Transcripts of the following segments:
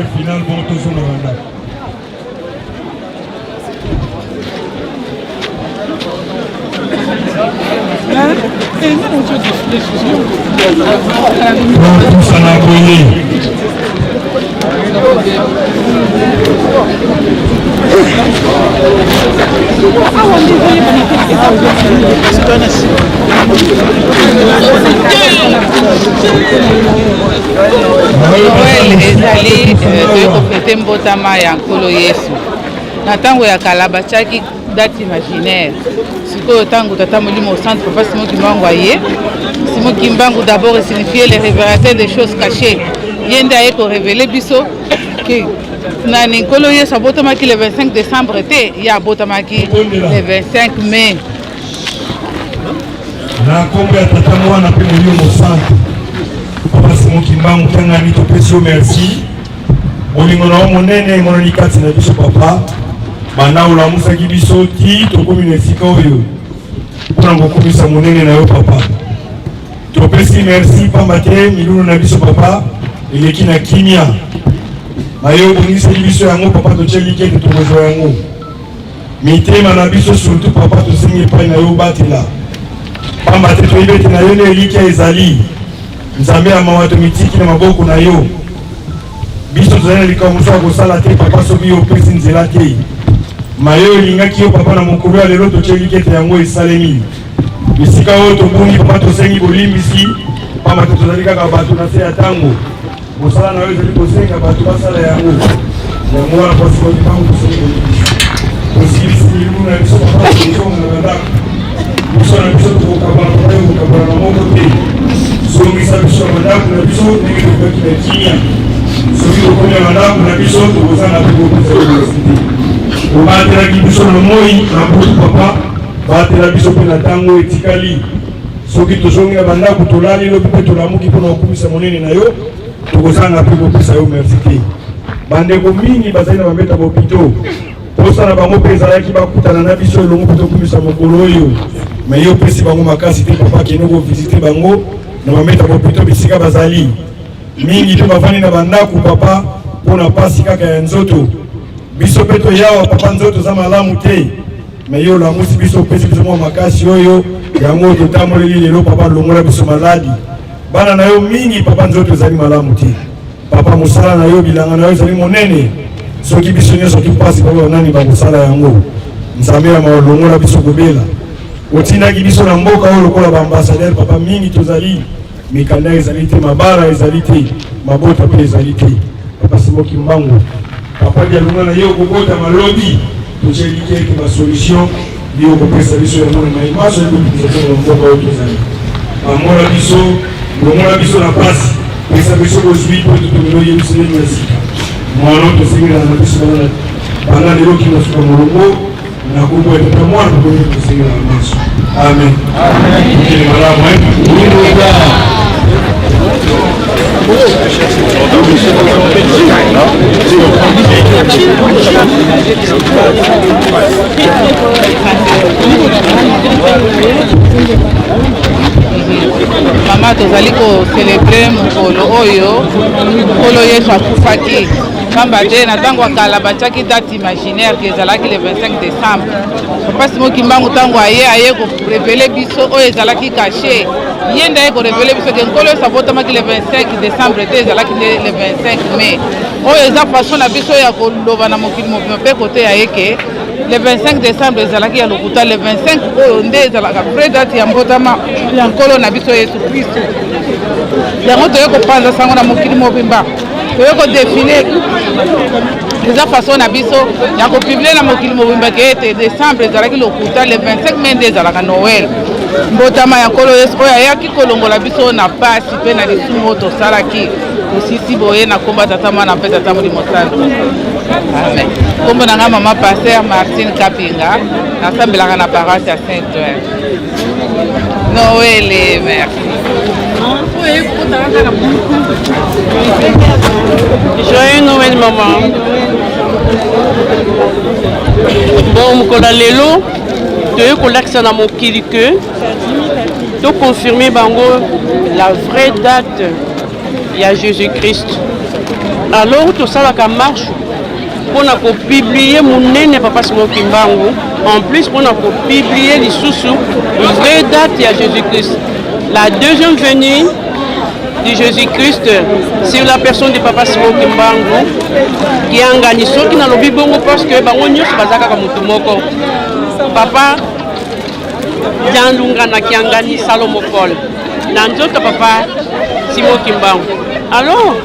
Prière finale bongo tozonga na ndako. Topusana boye. Noël ezali toyei kofete mbotama ya Nkolo Yesu. Na ntango ya kala batiaki date imaginaire. Sikoyo ntango Tata Molimo Centre Papa Simon Kimbangu aye, Simon Kimbangu d'abord esignifie le révélateur des choses cachées. Ye nde aye korevele biso ke nani Nkolo Yesu abotamaki le 25 décembre te, ye abotamaki le 25 mai. Na nkombo ya Tata, Mwana mpe Molimo Mosantu, Papa Simon Kimbangu Kiangani, topesi yo merci. Bolingo na yo monene emonani kati na biso Papa, banda olamusaki biso ti tokomi na esika oyo mpo na kokumisa monene na yo Papa. Topesi merci pamba te milulu na biso Papa eleki na kimia. Maye obongiseli biso yango Papa, totie elikya ete tokozwa yango. Mitema na biso surtout Papa, tosengi epai na yo obatela, pamba te toyebi ete na yo nde elikya ezali. Nzambe ya mawa, tomitiki na maboko na yo. Biso tozali na likambo mosusu ya kosala te Papa, soki yo opesi nzela te. Maye olingaki yo Papa na mokolo ya lelo, totie elikya ete yango esalemi. Bisika oyo tobungi Papa, tosengi bolimbisi, pamba te tozali kaka bato na se ya tango. Mosala na yo ezali kosenga bato basala yango. Yango wana pasi bato bango tosengi bolimbisi. Tosilisi milulu na biso Papa, tokozonga na bandako. Biso na biso tokokabana Papa, yo kokabana na moko te. Zongisa biso na bandako na biso ndenge tokokaki na kimia. Soki tokomi na bandako na biso tokozanga mpe kopesa yo merci te. Obatelaki biso na moi na butu Papa, batela biso mpe na ntango etikali. Soki tozongi na bandako tolali lobi mpe tolamuki mpo na kokumisa monene na yo, tokozanga mpe kopesa yo merci te. Bandeko mingi bazali na bambeta bopito, posa na bango mpe ezalaki bakutana na biso elongo mpo tokumisa mokolo oyo, me yo opesi bango makasi te Papa. Kende kovisite bango na bambeta bopito bisika bazali. Mingi mpe bafandi na bandako Papa mpo na pasi kaka ya nzoto. Biso mpe toyawa Papa, nzoto eza malamu te, me yo olamusi biso, opesi biso mwa makasi oyo yango totamboleli lelo Papa. Longola biso maladi. Bana na yo mingi Papa, nzoto ezali malamu te Papa. Mosala na yo, bilanga na yo ezali monene. Soki biso nyonso topasi Papa, nani bakosala yango? Nzambe ya mawa, longola biso kobela. Otindaki biso na mboka oyo lokola baambassadeur Papa. Mingi tozali mikanda ezali te, mabala ezali te, mabota mpe ezali te. Papa Simon Kimbangu, Papa Dialunga na ye okobota malobi, totie elikya ete basolution yo okopesa biso yango na mai maso ekobimisa biso na mboka oyo tozali. Bamona biso, longola biso na pasi, pesa biso bozwi mpo totomela Yerusalemu ya sika. Mwana tosengelaka na biso banda lelo kino suka molongo na kombo ya Tata, Mwana mpe Molimo, tosengelaka maso. Amen. Okende malamu. Mama, tozali kocelebre mokolo oyo Nkolo Yesu akufaki, pamba te na ntango ya kala batiaki date imaginaire ke ezalaki le 25 décembre. Papa Simon Kimbangu ntango aye korevele biso oyo ezalaki caché, ye nde aye korevele biso ke Nkolo Yesu abotamaki le 25 décembre te, ezalaki nde le 25 mai. Oyo eza façon na biso ya koloba na mokili mobimba mpe koteya ye ke le 25 décembre ezalaki ya lokuta, le 25 oyo nde ezalaka vraie date ya mbotama ya Nkolo na biso Yesu Kristu. Yango toye kopanza sango na mokili mobimba, toye kodefile. Eza façon na biso ya kopublie na mokili mobimba ke ete décembre ezalaki lokuta, le 25 mai nde ezalaka Noël, mbotama ya Nkolo Yesu oyo ayaki kolongola biso na pasi mpe na lisumu oyo tosalaki. Tosisi boye na komba Tata, Mwana mpe Tata Molimo Santu. Amen. Kombo na nga mama Pasteur Martine Kapinga, nasambelaka na paroisse ya Saint Ouen. Noël, merci. Joyeux Noël maman. Bon, mokolo ya lelo toyei kolakisa na mokili ke toconfirme bango la vraie date ya Jésus-Christ. Alors tosalaka marche mpona kopublier monene Papa Simon Kimbangu, en plus mpona kopublier lisusu vraie date ya Jésus-Christ, la deuxième venue de Jésus-Christ sur la personne de Papa Simon Kimbangu Kiangani. Soki nalobi bongo, parce que bango nyonso baza kaka motu moko, Papa Dialungana Kiangani Salomo Paul na nzoto Papa Simon Kimbangu. Alors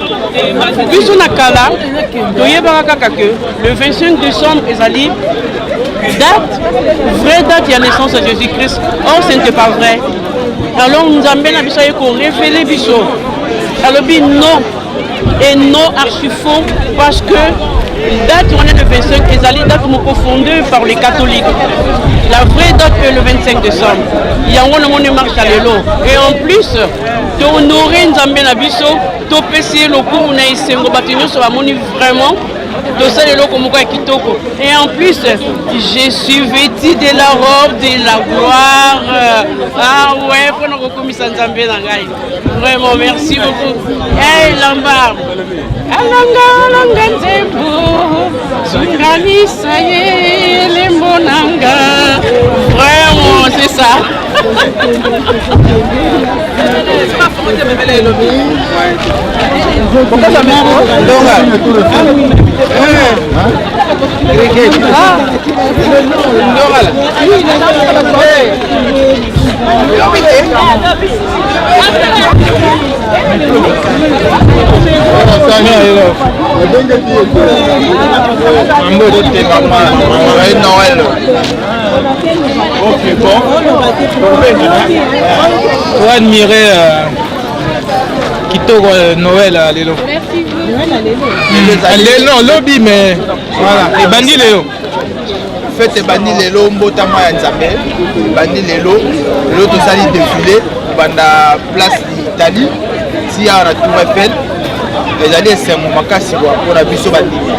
biso na kala toyebaka kaka que le 25 décembre ezali date, vraie date ya naissance ya Jésus-Christ. Or ce n'était pas vrai. Alors Nzambe na biso aye korévéler biso, alobi non et non, archi faux, parce que date wana le 25 ezali date moko fondée par les catholiques. La vraie date est le 25 décembre. Yango namoni marche ya lelo, et en plus tohonorer Nzambe na biso, topesi ye lokumu na esengo. Bato nyonso bamoni vraiment tosala eloko moko ya kitoko. Et en plus, je suis vêtu de la robe de la gloire. Ah ouais, mpona kokomisa Nzambe na ngai. Vraiment, merci beaucoup. Hey, lamba alanga alanga nzembo zunganisa ye elembo nanga. Vraiment, c'est ça. Mbote mama, joyeux Noël. Ok, bon. Pour admirer kitoko Noël lelo. Lelo lobi, mais voilà, ebandi lelo. Fête ebandi lelo, mbotama ya Nzambe ebandi lelo. Lelo tosali défilé kobanda Place d'Italie ti awa na Tour Eiffel. Ezali esengo makasi bwa mpona biso bandimi,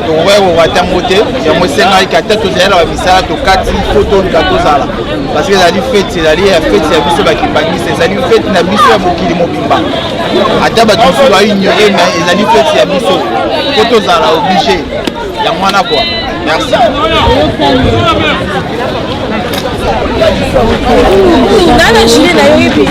tokokoki kokata yango te. Yango esengaki ata tozali na bamisala, tokati fo toluka tozala, parce que ezali fête, ezali ya fête ya biso bakimbangisi, ezali fête na biso ya mokili mobimba. Ata bato mosusu baignore, mais ezali fête ya biso, fo tozala obligé. Yango wana quoi. Merci. Nana gilet na yo yebi.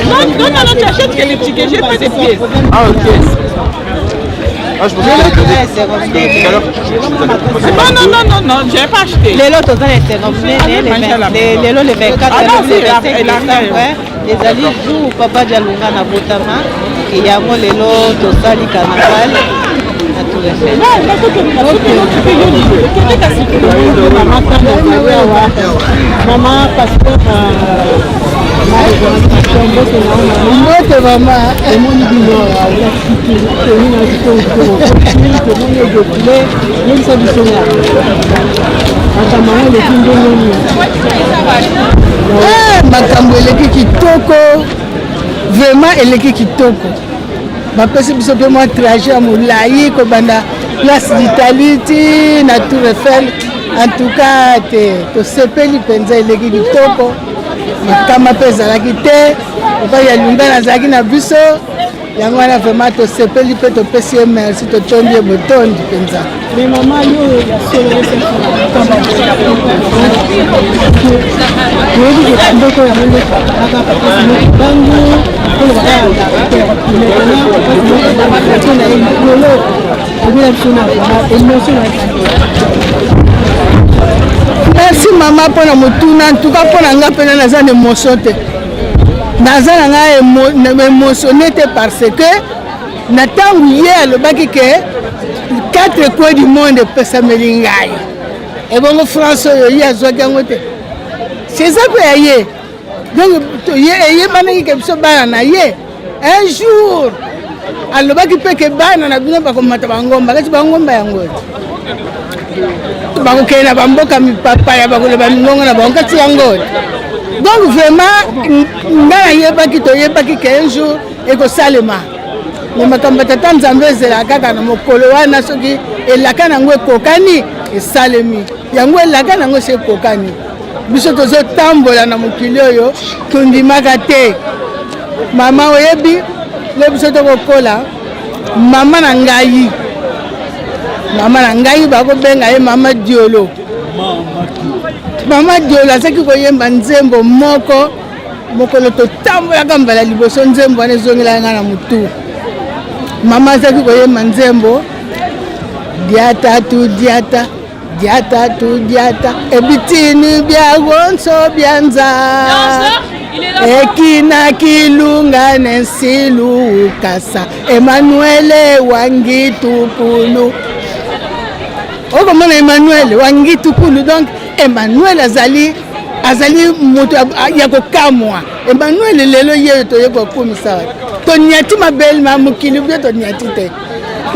Non, non, non, tu achètes que les tickets, j'ai pas des pièces. Ah ok. Ah, je pensais que t'avais donné. Parce que tout à l'heure, tu nous avais proposé. Non, non, non, non, non, j'ai pas acheté. Lelo toza na esengo monene, lelo le 24, Ah non, le si, 25 elle a- décembre ezali jour Papa Dialunga na botama. Yango lelo tosali carnaval na Tour Eiffel. Mama pasteur, Mbote mama. Emoni bino olakisi toni na kitoko, tomoni edéfilé. Yebisa biso nga makambo yango eleki ndenge nini? Makambo eleki kitoko, vraiment eleki kitoko. Bapesi biso mpe mwa trajet ya molai kobanda Place d'Italie ti na Tour Eiffel. En tout cas te, tosepeli mpenza, eleki kitoko. Makama mpe ezalaki te. Papa Dialungana azalaki na biso, yango wana vraiment tosepeli mpe topesi ye merci, totondi ye botondi mpenza. Mais mama, yo ya solo, toyebi ke ndoko yango nde kaka Papa Simon Kimbangu, olobaka maintenant Papa Simon na ye likolo, obela biso na vraiment émotion na. Merci mama mpona motuna. Ntuka mpo na nga mpena naza na émotion te, naza na ngai émotionné te, parce que na ntango ye alobaki ke quatre coins du monde epesameli ngai, ebongo France oyo ye azwaki yango te, eza mpe ya ye. Donc eyebanaki ke biso bana na ye. Un jour alobaki mpe ke bana na bino bakomata bangomba, kasi bangomba yango bakokende na bamboka mipapaya, bakoloba mingongo na bango kati yango. Donc vraiment nga nayebaki, toyebaki ke un jour ekosalema. Me makambo ya tata Nzambe ezelaka kaka na mokolo wana, soki elaka na yango ekokani, esalemi yango, elaka na yango esi ekokani. Biso tozotambola na mokili oyo tondimaka te. Mama, oyebi le biso tokokola, mama na ngai, mama na ngai bakobenga ye mama Diolo. Mama Diolo azalaki koyemba nzembo moko. Mokolo totambolaka mbala liboso, nzembo wana ezongelaka ngai na motu. Mama azalaki koyemba nzembo diata tu diata diata tu diata ebitini bya gonso byanza ekina kilunga ne nsilu ukasa Emanuele wangi tukulu. Okomona Emmanuel wangi tukulu, donc Emmanuel azali azali moto ya kokamwa. Emmanuel lelo ye oyo toye kokumisa, toniati mabele ma mokili bie toniati te.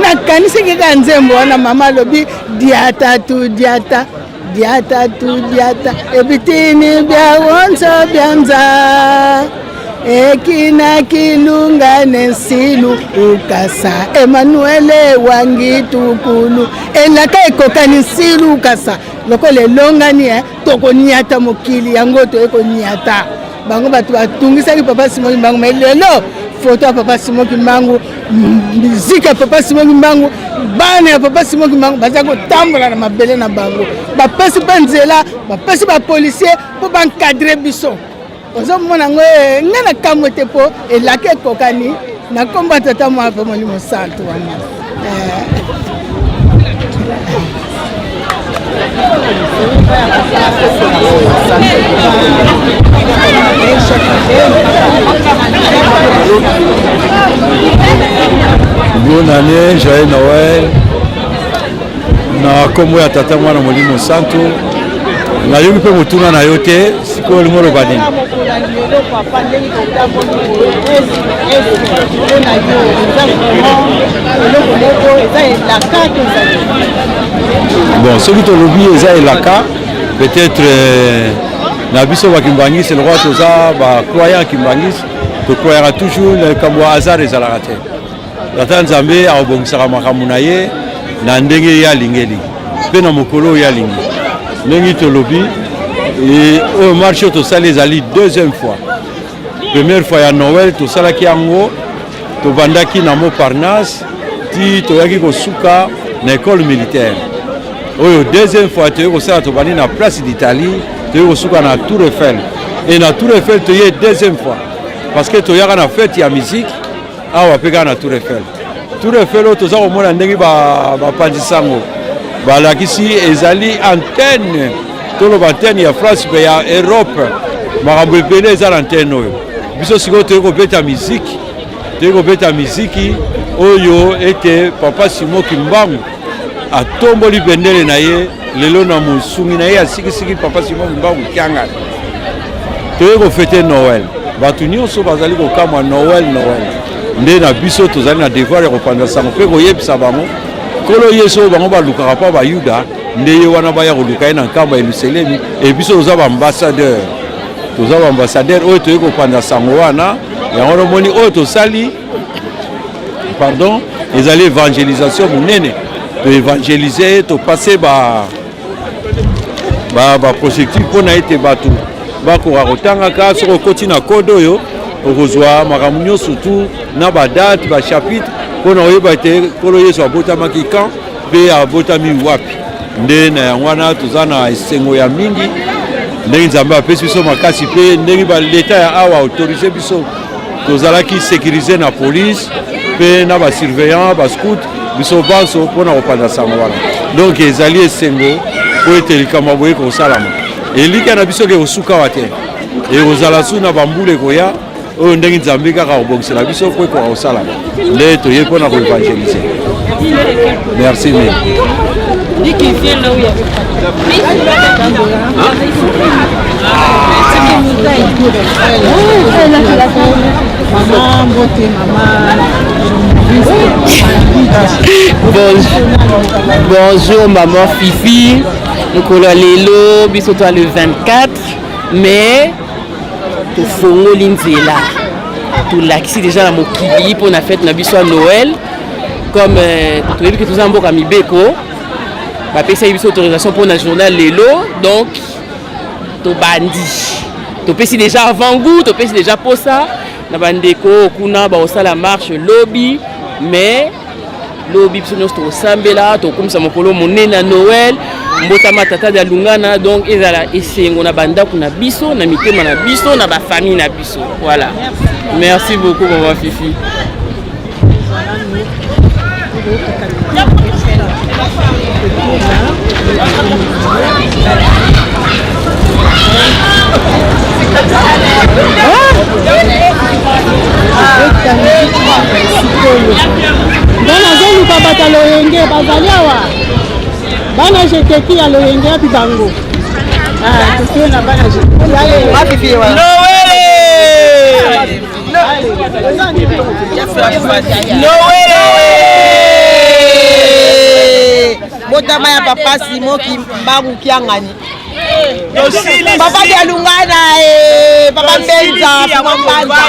Nakanisaki kaka nzembo wana mama alobi diata tu diata diata tu diata ebitini bya wonso byanza ekina kilunga ne nsilu ukasa Emanuele wangi tukulu. Elaka ekokani, nsilu ukasa lokola elongani, tokoniata mokili yango, toye koniata bango bato batungisaki papa Simon Kimbangu. Me lelo foto ya papa Simon Kimbangu, miziki ya papa Simon Kimbangu, bana ya papa Simon Kimbangu baza kotambola na mabele na bango. Bapesi mpe nzela, bapesi bapolisier mpo baencadre biso. Ozomona yango, ngai na kamwe te mpo elaka ekokani na nkombo ya Tata, Mwana mpe Molimo Santu wana. Bonne année, joyeux Noël. Na nkombo ya Tata, Mwana, Molimo Santu. Nayoki mpe motuna na yo te. Sikoyo olingi oloba nini? Lelo papa, ndenge totamboli mpona yo, eza vraiment eloko moko eza elaka to ezali? Bon, soki tolobi eza elaka, peut-être na biso bakimbangisi, lokola toza bacroyant kimbangisi, tocroyaka toujours na likambo ya hasard. Ezalaka te. Tata Nzambe akobongisaka makambo na ye na ndenge ye alingeli mpe na mokolo oyo alingi. Ndenge tolobi, oyo marche oyo tosali ezali deuxième fois. Première fois ya Noël tosalaki yango, tobandaki na Montparnasse ti toyaki kosuka na école militaire. Oyo deuxième fois toyei kosala, tobandi na Place d'Italie, toyei kosuka na Tour Eiffel. E na Tour Eiffel toye deuxième fois parce que toyaka na fête ya musique awa mpe kaka na Tour Eiffel. Tour Eiffel oyo toza komona ndenge bapanzi sango balakisi, ezali antenne, toloba antenne ya France mpe ya Europe. Makambo ebele eza na antenne oyo. Biso sikoyo toyei kobeta miziki, toyei kobeta miziki oyo ete papa Simon Kimbangu atomboli bendele na ye lelo na mosungi na ye ya sikisiki, papa Simon Kimbangu Kiangani. Toyei kofêter Noël. Bato nyonso bazali kokamwa Noël, Noël nde na biso tozali na devoir ya kopanza sango mpe koyebisa bango Nkolo Yesu oyo bango balukaka mpo Bayuda nde ye wana baya koluka ye na nkamba ya Yelusalemi. E biso toza baambassadeur, toza baambassadeur oyo toyei kopanza sango wana. Yango nomoni oyo tosali, pardon, ezali évangélisation monene. Toévangélise, topase ba baprojectif mpona ete bato bakoka kotangaka. Soki okoti na code oyo, okozwa makambo nyonso tu na badate, bachapitre, mpona koyeba ete Nkolo Yesu abotamaki quand mpe abotami wapi. Nde na yango wana toza na esengo ya mingi ndenge Nzambe apesi biso makasi mpe ndenge baleta ya awa autorise biso. Tozalaki sécurisé na police mpe na basurveillant, bascout, biso banso mpona kopanza sango wana. Donc ezali esengo po ete likambo ya boye kosalama. Elikya na biso ke kosuka awa te, ekozala su na bambula ekoya oyo ndenge Nzambe kaka kobongisela biso mpo ekoka kosalama. Nde toye mpona koévangélise. Merci mingi. Dis qu'il vient là où il y avait pas. Mama, mbote mama. Bonjour, bonjour maman Fifi. Mokolo ya lelo, biso toa le 24 mai, tofongoli nzela. Tolakisi déjà na mokili mpo na fête na biso ya Noël. Comme euh, toyebi ke toza mboka mibeko, bapesaki biso autorisation mpo na journal lelo, donc tobandi. Topesi déjà avant goût, topesi déjà posa na bandeko kuna bakosala marche lobi, mais lobi biso nyonso tokosambela, tokokumisa mokolo monene ya Noël, mbotama tata ya Lungana, donc ezala esengo na bandako na biso, na mitema na biso, na bafamille na biso. Voilà, merci beaucoup mama Fifi. Nga nazoluka bato ya loyenge bazali awa, bana jeteki ya loyenge yapi bango? Ah, totoye na bana jeteki. Noël! Botama ya papa Simon Kimbangu Kiangani. Papa Dialungana eh, papa Mbenza, papa Mbanza.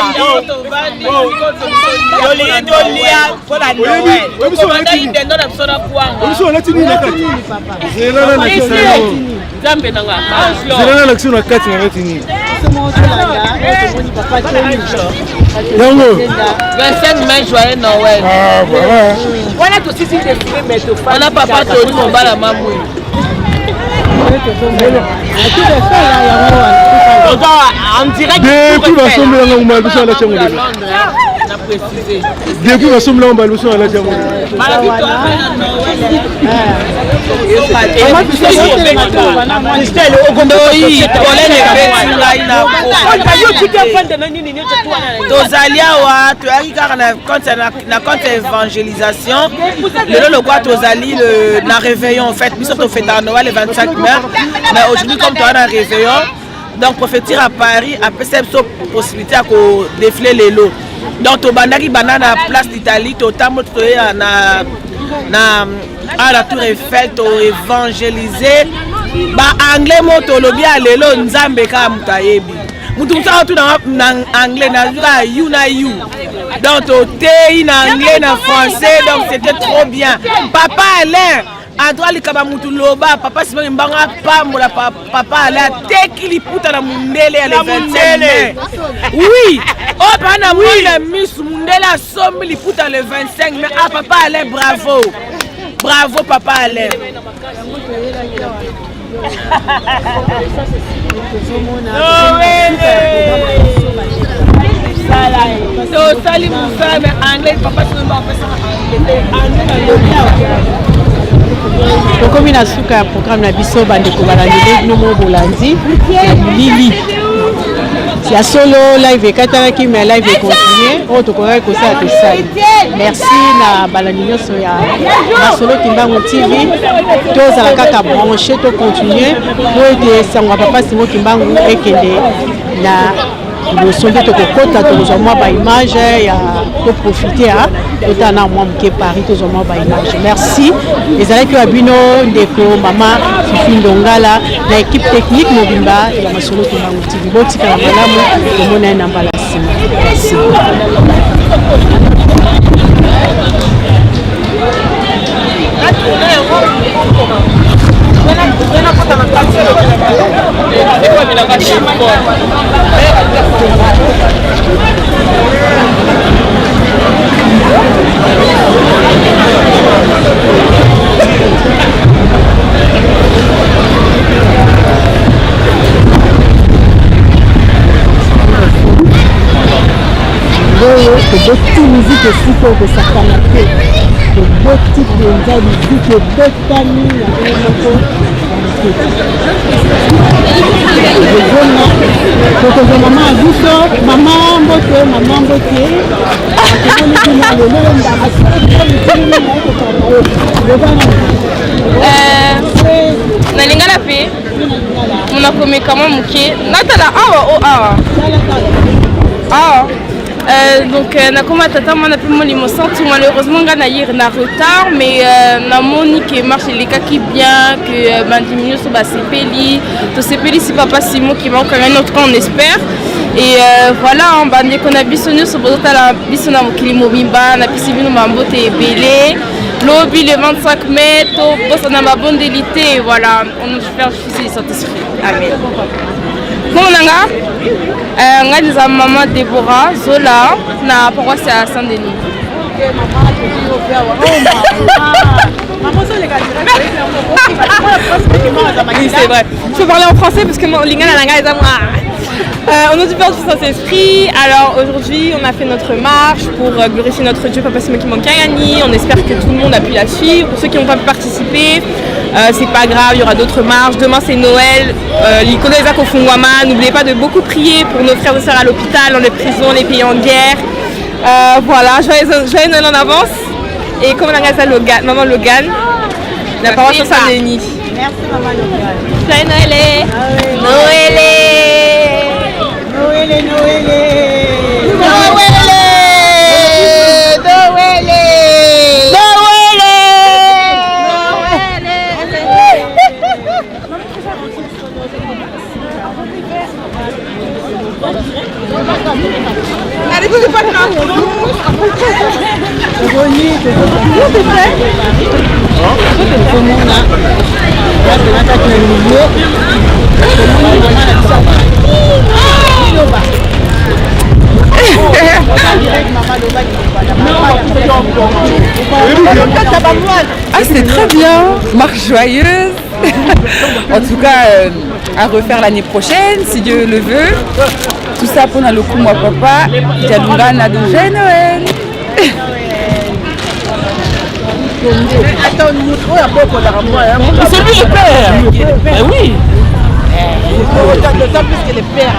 Tolingi tolia mpo na Noël. Tokobandaki dendo na biso na kwanga. Nzambe na nga. Zela na lakisi na kati na kati nini? Yango. 25 mai joyeux Noël. Ah voilà. Wana tosisi défilé mais tofandi. Wana papa toli mobala mamwe. Depuis basombela nga nguma liboso alati yango lelo. Depuis basombela nga nguma liboso alati yango lelo. Tozali awa, toyaki kaka na compte ya évangélisation lelo lokwa tozali na réveillon. En fait biso tofetaka Noël le 25 mai, mais aujourd'hui comme toza na réveillon, donc préfecture à Paris apesa biso possibilité ya kodéfiler lelo. Donc tobandaki banda na place d'Italie, totambo toya na à la tour Eiffel, toévangéliser baanglais. Mo tolobi ya lelo, Nzambe kaka moto ayebi. Motu mosu akotuna na anglais, nazwi kaka you na you. Donc toteyi na anglais, na français, donc c'était trop bien. Papa Alain adroit likaba mutu loba, papa Simon Mbango apambola papa Alain, ateki liputa na mundele ya le 25 mai. Oui, oyo paa na mona misu, mundele asombi liputa le 25 mai. Ah, papa Alain, bravo, bravo papa Alain. Tosali mosala me anglais, papa Simon Mbango apesaka anglais nalobi awa. Tokomi na suka ya programme na biso. Bandeko balandi, bino mo bolandi na bilili ya solo, live ekatanaki, mais live econtinue. Oyo tokokaki kosala, tosali. Merci na balandi nyonso ya Masolo Kimbangu TV. Tozala kaka branché, tocontinue po ete sango ya papa Simo Kimbangu ekende na liboso. Nde tokokɔta, tokozwa mwa baimage ya toprofite a totala na mwa moke Paris, tozwa mwa baimage. Merci. Ezalaki oyo ya bino ndeko mama Fifi Ndongala na équipe technique mobimba ya Masolo Kimbangu TV. Botikala malamu, tomona ye na mbala nsima. Merci. Oyo tobeti miziki esika okosakana te, tobeti mpenza miziki ebetami na ndenge moko. Tozonga, tokozwa mama ya biso. Mama mbote, mama mbote. Tomoni bino lelo ndanga Na lingala mpe monako meka mwa moke natala awa o awa awa. Donc nakoma tata mwana mpe molimo santu. Malheureusement nga nayir na retard, mais namoni ke marche elekaki bien, que bandimi nyonso basepeli. Tosepelisi papa Simo Kimbangu, en tout cas on espère. Et euh, voilà, hein, bandeko na biso nyonso bozotala biso na mokili mobimba, napesi bino bambote ebele. Lobi le 25 mai, tobosana mabondeli te. Voilà, on nous fait Fils et Saint-Esprit. Amen. Kombo na nga euh, ngai naza mama Deborah Zola na paroisse ya Saint-Denis. Oui, c'est vrai. Je peux parler en français parce que mon lingala na ngai eza moi. Euh, au nom du Père, du Fils, Saint-Esprit. Alors aujourd'hui, on a fait notre marche pour euh, glorifier notre Dieu, Papa Simon Kimankayani. On espère que tout le monde a pu la suivre. Pour ceux qui n'ont pas pu participer, euh, c'est pas grave, il y aura d'autres marches. Demain, c'est Noël. Euh, Likolo eza kofungwama. N'oubliez pas de beaucoup prier pour nos frères et sœurs à l'hôpital, dans les prisons, les pays en guerre. Euh, voilà, joyeux, joyeux Noël en avance. Et comme on a Logan, maman Logan, la paroisse Saint-Denis. Merci maman Logan. Joyeux Noël. Noël. Noël, Noël. Noël. Noël. Noël. Allez, vous pas Ah, c'était très bien, marche joyeuse. En tout cas, euh, à refaire l'année prochaine, si Dieu le veut. Tout ça pour le coup, moi, papa. Dialungana de joyeux Noël. C'est lui le père. Eh oui. D'autant plus que le père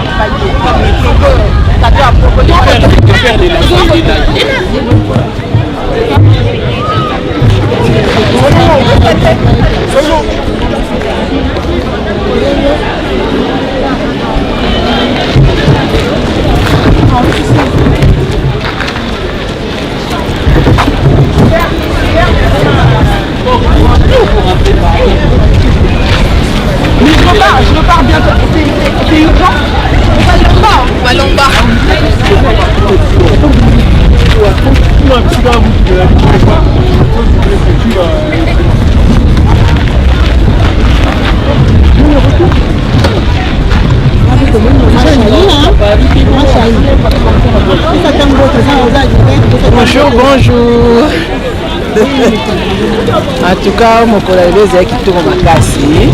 Mais je repars, je repars bientôt. C'est urgent. On va en bas. Bonjour, bonjour. En tout cas, mokolo ya lelo ezali kitoko makasi.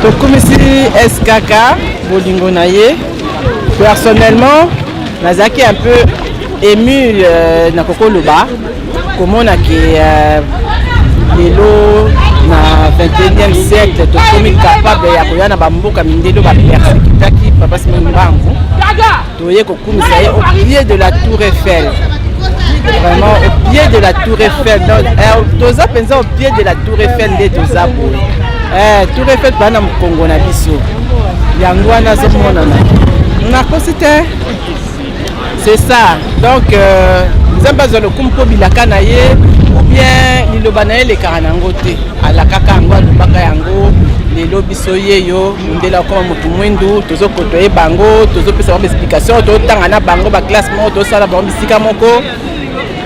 Tokumisi SKK bolingo na ye. Personnellement, nazalaki un peu ému euh, na kokoloba komona ke euh, lelo na 21e siècle tokomi capable ya koya na bamboka mindele oyo bapersekutaki papa Simon Mbangu toye kokumisa ye au pied de la tour Eiffel vraiment au pied de la tour Eiffel donc eh, toza mpenza au pied de la tour Eiffel nde toza boye eh, tour Eiffel toza na mokongo na biso yango wana azomonana nakosi te c'est ça donc euh, nzambe azwa lokumu mpo bilaka na ye ou bien liloba na ye elekaka na yango te alakaka yango alobaka yango lelo biso yeyo mondele akoma motu mwindu tozokotoye bango tozopesa bango baexplication totanga na bango baklasse moko tosala bango bisika moko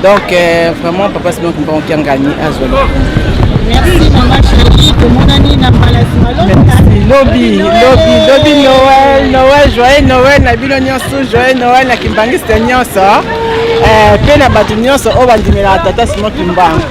donc euh, vraiment papa simon kimbangu kiangani azwa lokumu Merci maman chérie, tomonani na mbala nsima Merci lobi lobi lobi Noël Noël joyeux Noël na bino nyonso joyeux Noël na kimbangiste nyonso eh, mpe na bato nyonso oyo bandimelaka tata Simon Kimbangu.